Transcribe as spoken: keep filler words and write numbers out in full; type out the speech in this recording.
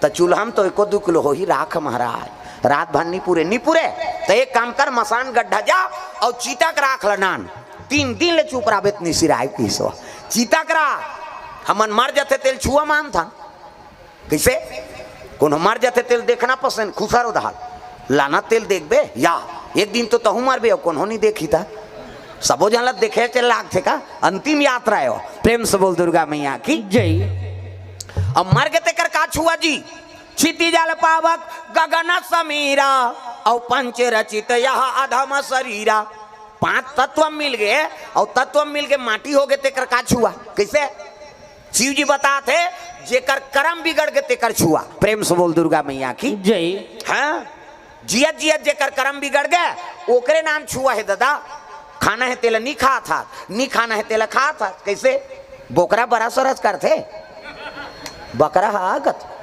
त चूल्हा म तो एको दू किलो होही राख महाराज, रात भर नी पुरे, नी पुरे। त एक काम कर, मसान गड्ढा जा अउ चिता के राख ल नान, तीन दिन ले चुप रहिबे त नी सिराय किसो। चिता के राख, हमन मर जथे तेल छुआ मानथन। कइसे? कोनो मर जथे तेल देखना पसंद, खुसर उधार लाना तेल देखबे या एक दिन तो तहूँ मरबे अउ कोनो नी देखी त सबो झन ल देखे के लागथे का? अंतिम यात्रा हे वो। प्रेम से बोल दुर्गा मैया की। जय। अब मर गे तेकर का छुआ जी? क्षिति जल पावक गगन समीरा, अउ पंच रचित यह अधम शरीरा। पांच तत्व मिल गे, अउ तत्व मिल गे माटी हो गे, तेकर का छुआ? कइसे? शिव जी बताथे, जेकर करम बिगड़ गे तेकर छुआ। प्रेम से बोल दुर्गा मैया की। जय। हाँ, जियत जियत जेकर करम बिगड़ गे, ओकरे नाम छुआ हे दादा। खाना हे तेला नी खात हस, नी खाना हे तेला खात हस। कइसे? बोकरा बरा सरस करथे, बकरा हा आगत।